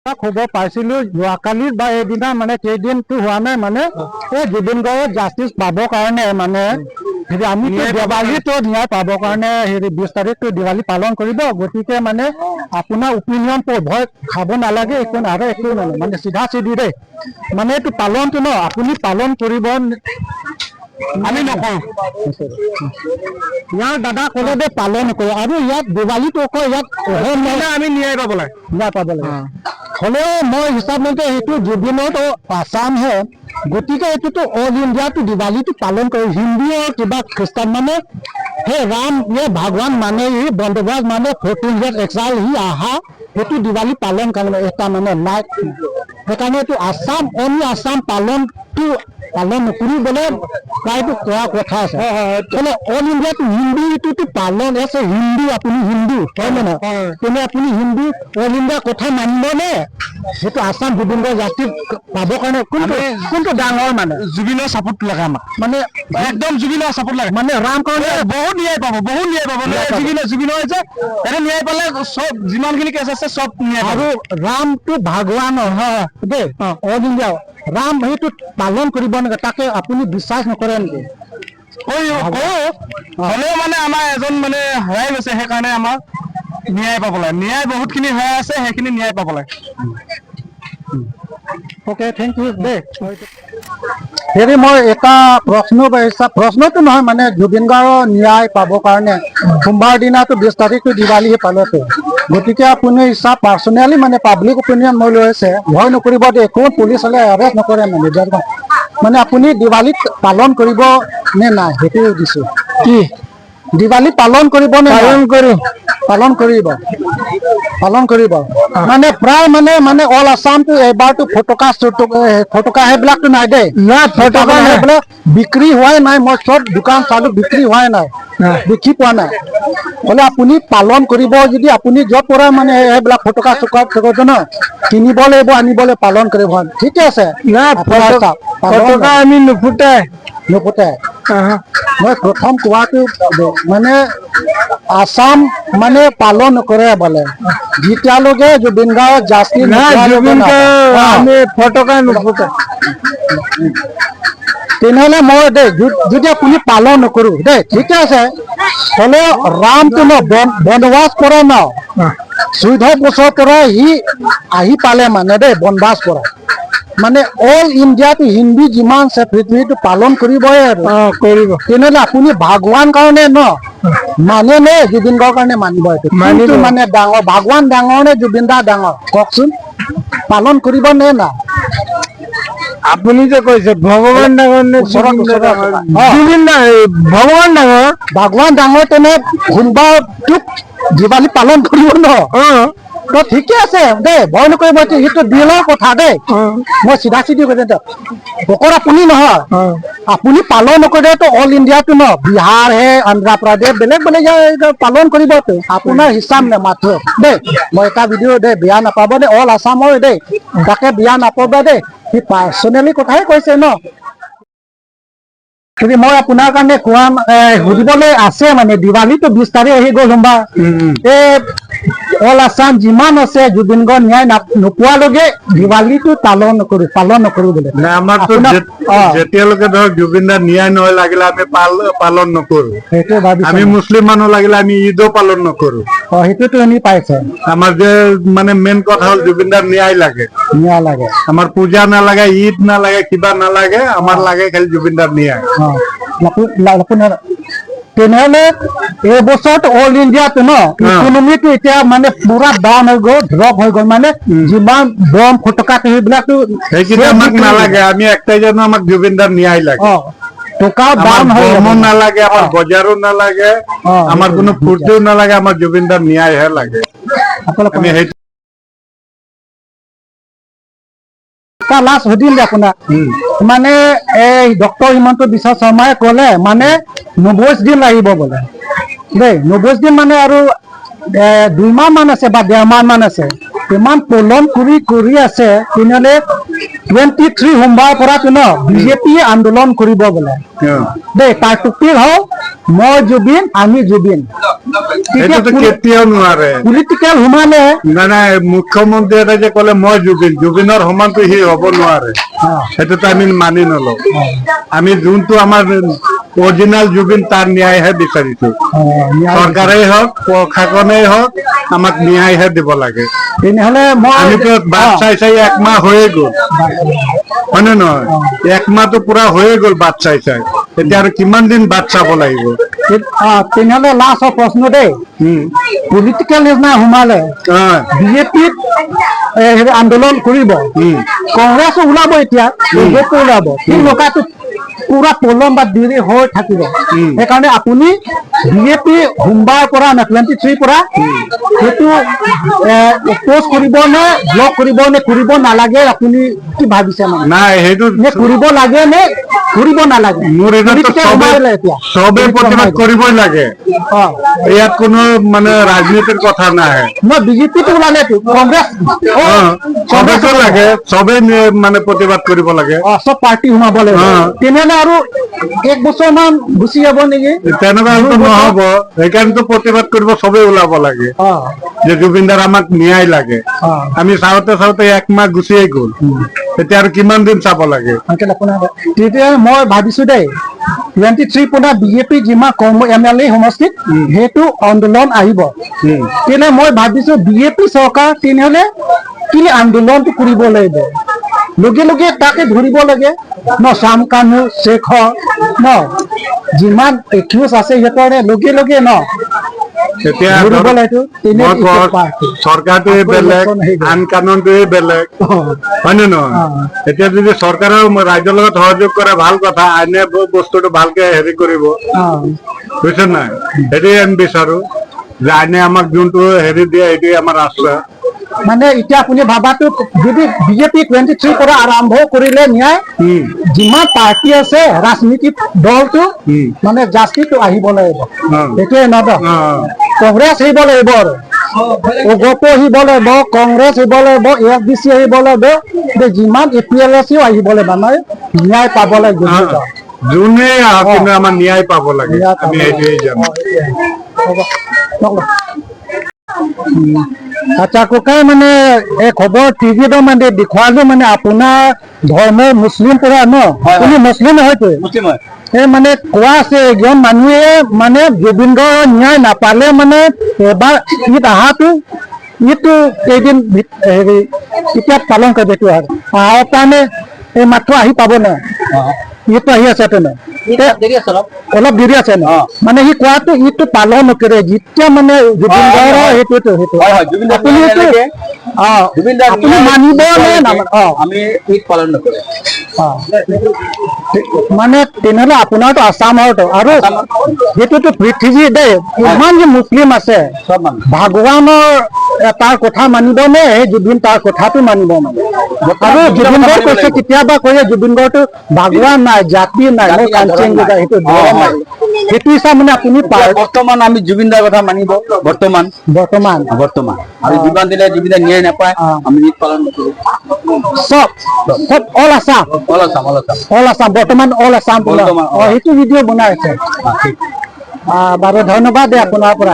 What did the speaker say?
খবৰ পাইছিলো যোৱাকালি বা এইদিনা, মানে কেইদিনটো হোৱা নাই, মানে এই জুবিন গাৰ্গৰ জাষ্টিচ পাবৰ কাৰণে, মানে হেৰি আমি দেৱালীটো ন্যায় পাবৰ কাৰণে হেৰি 20 তাৰিখটো দিৱালী পালন কৰিব। গতিকে মানে আপোনাৰ অপিনিয়ন, ভয় খাব নালাগে, একো নাই আৰু একো নহয়, মানে চিধা চিধি দেই। মানে এইটো পালনটো ন আপুনি পালন কৰিব? আমি নকৰোঁ। ইয়াৰ দাদা ক'লে যে পালন নকৰোঁ আৰু ইয়াত দিৱালীটো অকল ইয়াত মানে আমি ন্যায় পাব লাগে। ন্যায় পাব লাগে। হ'লেও মই হিচাপ মতে সেইটো জুবিনৰতো আছামহে, গতিকে এইটোতো অল ইণ্ডিয়াটো দিৱালীটো পালন কৰে। হিন্দু আৰু কিবা খ্ৰীষ্টান, মানে সেই ৰাম ये ভগৱান মানে ই বনবাস, মানে 14 ইয়াৰ এক্সাইল সি আহা, সেইটো দিৱালী পালন কাৰণে এটা মানে লাইক। সেইকাৰণে এইটো আছাম, অনলি আছাম পালনটো পালন নকৰিবলৈ প্ৰায়তো কোৱা কথা আছে। মানে অল ইণ্ডিয়াটো হিন্দু এইটোতো পালন আছে। হিন্দু, আপুনি হিন্দু হয় নে নহয়? তেনে আপুনি হিন্দু অল ইণ্ডিয়া কথা মানিবনে? সেইটো আছাম জুবিন গাৰ্গ জাষ্টিচ পাবৰ কাৰণে কোনটো কোনটো ডাঙৰ মানে? জুবিনৰ চাপৰ্টটো লাগে আমাক। মানে একদম জুবিনৰ চাপৰ্ট লাগে। মানে ৰাম কাৰণে বহুত ন্যায় পাব, বহুত ন্যায় পাব। ন্যায় পাব। জুবিনৰ যে এটা ন্যায় পালে চব যিমানখিনি কেছ আছে চব ন্যায় পাব। আৰু ৰামটো ভগৱান হয় দেই, অল ইণ্ডিয়া ৰাম সেইটো পালন কৰিব নেকি? তাকে আপুনি বিশ্বাস নকৰে নেকি? কৰো, হ'লেও মানে আমাৰ এজন মানে হেৰাই গৈছে, সেইকাৰণে আমাৰ ন্যায় পাব লাগে। ন্যায় বহুতখিনি হেৰাই আছে, সেইখিনি ন্যায় পাব লাগে। অ'কে, thank U দেই। হেৰি, মই এটা প্ৰশ্ন, প্ৰশ্নটো নহয়, মানে জুবিন গাৰ্গৰ ন্যায় পাবৰ কাৰণে সোমবাৰ দিনাটো 20 তাৰিখটো দিৱালী পালেতো, গতিকে আপুনি ইচ্ছা পাৰ্চনেলি, মানে পাব্লিক অপিনিয়ন মই লৈ আছে, ভয় নকৰিব দেই, একো পুলিচ হ'লে এৰেষ্ট নকৰে। মানে মানে আপুনি দিৱালীত পালন কৰিব নে নাই সেইটো দিছো। কি দিৱালী পালন কৰিব নে? পালন কৰিম। পালন কৰিব, পালন কৰিব। মানে প্ৰায় মানে মানে অল আছামটো এইবাৰটো ফটকা ফটকা সেইবিলাকতো নাই দেই। নাই, ফটকা নাই। সেইবিলাক বিক্ৰী হোৱাই নাই। মই চব দোকান চালো, বিক্ৰী হোৱাই নাই, দেখি পোৱা নাই। হ'লে আপুনি পালন কৰিব যদি আপুনি য'ত পৰা মানে সেইবিলাক ফটকা চটকা ন কিনিব লাগিব, আনিবলৈ পালন কৰিব, ঠিকে আছে? নাই। আপোনাৰ চাওক, পালন ফটকা আমি নুফুটাই। নুফুটে। মই প্ৰথম কোৱাটো মানে আছাম মানে পালন নকৰে বোলে যেতিয়ালৈকে জুবিন গাৰ্গ জাষ্টিচ। নাই, জুবিন গাৰ্গ আমি ফটকা নুফুটাই। তেনেহ'লে মই দেই, যদি আপুনি পালন নকৰো দেই, ঠিকে আছে। হ'লে ৰামটো ন বনবাস কৰে ন, 14 বছৰ পৰা সি আহি পালে, মানে দেই বনবাস কৰা, মানে অল ইণ্ডিয়াটো হিন্দু যিমান আছে পৃথিৱীটো পালন কৰিবই আৰু। অ, কৰিব। তেনেহ'লে আপুনি ভগৱান কাৰণে ন মানে নে জুবিন গাৰ্গৰ কাৰণে মানিব এইটো? মানিব। কোনটো মানে ডাঙৰ, ভগৱান ডাঙৰ নে জুবিন দা ডাঙৰ কওকচোন? পালন কৰিব নে না? আপুনি যে কৈছে ভগৱান ডাঙৰ নে ওচৰত জুবিন ওচৰত ডাঙৰ? অ। জুবিন ভগৱান ডাঙৰ। ভগৱান ডাঙৰ, তেনে সোমবাৰটোক দিৱালী পালন কৰিব ন? অ। তো ঠিকে আছে দেই, ভয় নকৰিব। এইটো সেইটো দিলৰ কথা দেই। অ। মই চিধা চিধি কৈছো দিয়ক। অকল আপুনি নহয়, অ। আপুনি পালন নকৰিলেতো অল ইণ্ডিয়াটো ন বিহাৰ হে, অন্ধ্ৰপ্ৰদেশ, বেলেগ বেলেগ জেগা পালন কৰিবতো। আপোনাৰ হিচাপ নে মাথো দেই। মই এটা ভিডিঅ' দেই, বেয়া নাপাব দেই, অল আছামৰ দেই, তাকে বেয়া নাপাব দেই, সি পাৰ্চনেলি কথাই কৈছে ন। কিন্তু মই আপোনাৰ কাৰণে কোৱা সুধিবলৈ আছে, মানে দিৱালীটো 20 তাৰিখ আহি গ'ল সোমবাৰ, এই অল আছাম যিমান আছে জুবিন গাৰ্গ ন্যায় নোপোৱালৈকে দিৱালীটো পালন নকৰো, পালন নকৰো বোলে। নাই, আমাৰতো আপোনাক যেতিয়ালৈকে ধৰক জুবিন দাৰ ন্যায় নহয়, লাগিলে আমি পালন নকৰো। সেইটোৱে ভাবিছো। আমি মুছলিম মানুহ, লাগিলে আমি ঈদো পালন নকৰো। অ, সেইটোতো শুনি পাইছে। আমাৰ যে মানে মেইন কথা হ'ল জুবিন দাৰ ন্যায় লাগে। ন্যায় লাগে। আমাৰ পূজা নালাগে, ঈদ নালাগে, কিবা নালাগে, আমাৰ লাগে খালি জুবিন দাৰ ন্যায়। অ, আপোনাৰ তেনেহলে এই বছৰত অল ইণ্ডিয়াত ন ইকনমিটো এতিয়া মানে পুৰা ডাউন হৈ গ'ল, ড্ৰপ হৈ গ'ল, মানে যিমান বম ফটকা সেইবিলাকতো সেইকেইটা আমাক নালাগে। আমি একটাই জানো, আমাক জুবিন দাৰ ন্যায় লাগে। অ, টকাও আমাৰ ডাউন হৈ বমো গ'ল। নালাগে, আমাৰ বজাৰো নালাগে, আমাৰ কোনো ফূৰ্তিও নালাগে, আমাৰ জুবিন দাৰ ন্যায়হে লাগে। আপোনালোক আমি সেইটো এটা লাষ্ট সুধিম দে আপোনাক। মানে এই ডক্টৰ হিমন্ত বিশ্ব শৰ্মাই ক'লে মানে 90 দিন লাগিব বোলে দেই। 90 দিন মানে আৰু 2 মাহ মান আছে বা 1.5 মাহ মান আছে। ইমান পলম কৰি কৰি আছে, তেনেহ'লে 23 সোমবাৰৰ পৰা ন বিজেপি আন্দোলন কৰিব বোলে দেই। তাৰ টুপিৰ হওক। মই জুবিন, আমি জুবিন। সেইটোতো কেতিয়াও নোৱাৰে। পলিটিকেল সোমালে। নাই নাই, মুখ্যমন্ত্ৰী এটা যে ক'লে মই জুবিন, জুবিনৰ সমানটো সি হ'ব নোৱাৰে। সেইটোতো আমি মানি নলওঁ। আমি যোনটো আমাৰ অৰিজিনেল জুবিন, তাৰ ন্যায়হে বিচাৰিছো। চৰকাৰেই হওক, প্ৰশাসনেই হওক, আমাক ন্যায়হে দিব লাগে। তেনেহলে মই আমিতো বাট চাই চাই একমাহ হৈয়ে গ'ল, হয় নে নহয়? একমাহটো পুৰা হৈয়ে গ'ল বাট চাই চাই। এতিয়া আৰু কিমান দিন বাট চাব লাগিব? তেনেহলে লাষ্ট প্ৰশ্ন দেই। পলিটিকেল নিচিনা সোমালে বিজেপিত আন্দোলন কৰিব, কংগ্ৰেছো ওলাব, এতিয়া বিজেপি ওলাব, সেই লোকাটো পুৰা পলম বা দেৰি হৈ থাকিব। সেইকাৰণে আপুনি বিজেপি সোমবাৰ পৰা নে 23ৰ পৰা সেইটো অপ'জ কৰিব নে ব্লক কৰিব নে কৰিব নালাগে, আপুনি কি ভাবিছে মানে? নাই, সেইটো নে কৰিব লাগে নে কৰিব নালাগে? মোৰ এটাতো Political চবে সোমালে এতিয়া চবে প্ৰতিবাদ কৰিবই লাগে। ইয়াত কোনো মানে ৰাজনীতিৰ কথা নাহে। মই বিজেপিটো ওলালেতো কংগ্ৰেছ চবেতো লাগে, চবে মানে প্ৰতিবাদ কৰিব লাগে। চব পাৰ্টি সোমাব লাগিব। তেনেহ'লে আৰু এক বছৰ মান গুচি যাব নেকি? তেনেকুৱা হলেতো নহব। সেইকাৰণেতো প্ৰতিবাদ কৰিব চবেই ওলাব লাগে যে জুবিনদাৰ আমাক ন্যায় লাগে। আমি চাওঁতে চাওঁতে একমাহ গুচিয়ে গ'ল। এতিয়া আৰু কিমান দিন চাব লাগে? আংকেল, আপোনাৰ তেতিয়া মই ভাবিছো দেই, 23 পৰা বিজেপি যিমান কম এম এল এ সমষ্টিত সেইটো আন্দোলন আহিব। তেনে মই ভাবিছো বিজেপি চৰকাৰ তেনেহলে কি আন্দোলনটো কৰিব লাগিব, লগে লগে তাকে ধৰিব লাগে ন, শ্যাম কানু, শেখৰ ন, যিমান একিউজ আছে সিহঁতৰ লগে লগে ন এতিয়া ধৰিব ধৰক, লাগিব তেনে মই কওঁ, পাৰ্টি চৰকাৰটোৱে আকৌ বেলেগ, election আহি গ'ল। আইন কানুনটোৱে বেলেগ, হয় নে নহয়? এতিয়া যদি চৰকাৰেও ৰাইজৰ লগত সহযোগ কৰে, ভাল কথা। আইনে বস্তুটো ভালকে হেৰি কৰিব। বুজিছে নাই? সেইটোৱে আমি বিচাৰো যে আইনে আমাক যোনটো হেৰি দিয়ে, সেইটোৱে আমাৰ আশ্ৰয়। মানে এতিয়া আপুনি ভাবাটো যদি বিজেপি 23 পৰা আৰম্ভ কৰিলে ন্যায়, যিমান পাৰ্টি আছে ৰাজনীতি দলটো মানে জাষ্টিছটো আহিব লাগিব। সেইটোৱে ন? অ। কংগ্ৰেছ আহিব লাগিব আৰু অগপ আহিব লাগিব, কংগ্ৰেছ আহিব লাগিব, এ এছ ডি চি আহিব লাগিব, এই যিমান এ পি এল এ চিও আহিব লাগিব, মানে ন্যায় পাব লাগিব। যোনেই আহক, কিন্তু আমাৰ ন্যায় পাব লাগে। ন্যায় পাব আমি লাগে। সেইটোৱেই জানো। অ, সেইটোৱে। হ'ব। নকলো। আচ্ছা ককাই, মানে এই খবৰ টিভিতো মানে দেখুৱালো, মানে আপোনাৰ ধৰ্ম মুছলিম পৰা ন? আপুনি মুছলিম হয়তো? মুছলিম হয়। এই মানে কোৱা আছে, এজন মানুহে মানে জুবিন গাৰ্গৰ ন্যায় নাপালে মানে এবাৰ ঈদ অহাটো ঈদটো কেইদিন হেৰি কেতিয়া পালন কৰিব, এইটো আৰু অহাৰ কাৰণে এই মাত্ৰ আহি পাব ন? ঈদটো আহি আছে তেনে দেৰি আছে অলপ। অলপ দেৰি আছে ন? মানে সি কোৱাটো ঈদটো পালন নকৰে যেতিয়া মানে জুবিন গাৰ্গৰ সেইটোতো সেইটো হয় হয় জুবিন আপুনি এইটো জুবিন দাৰ আপুনি মানিব নে নামান? আমি ঈদ পালন নকৰে। মানে তেনেহ'লে আপোনাৰতো আছামৰতো আৰু সেইটোতো পৃথিৱী দেই, ইমান যে মুছলিম আছে, চব মানুহ ভগৱানৰ তাৰ কথা মানিব নে সেই জুবিন তাৰ কথাটো মানিব? মানে আৰু জুবিন গাৰ্গ কৈছে, কেতিয়াবা কয় জুবিন গাৰ্গটো ভগৱান নাই, জাতি নাই, মোৰ জাতি নাই, কাঞ্চন ধৰ্ম নাই। সেইটো ধৰ্ম নাই। সেইটো হিচাপ মানে আপুনি বৰ্তমান আমি জুবিন দাৰ কথা মানিব বৰ্তমান। বৰ্তমান। বৰ্তমান আৰু যিমান দিলে জুবিন দাৰ ন্যায় নাপায়, আমি ঈদ পালন নকৰো। চব চব all Assam? All Assam, all Assam. All Assam, বৰ্তমান অল আছাম। বৰ্তমান সেইটো ভিডিঅ' বনাই আছে। ঠিক। বাৰু, ধন্যবাদ দেই আপোনাৰ পৰা।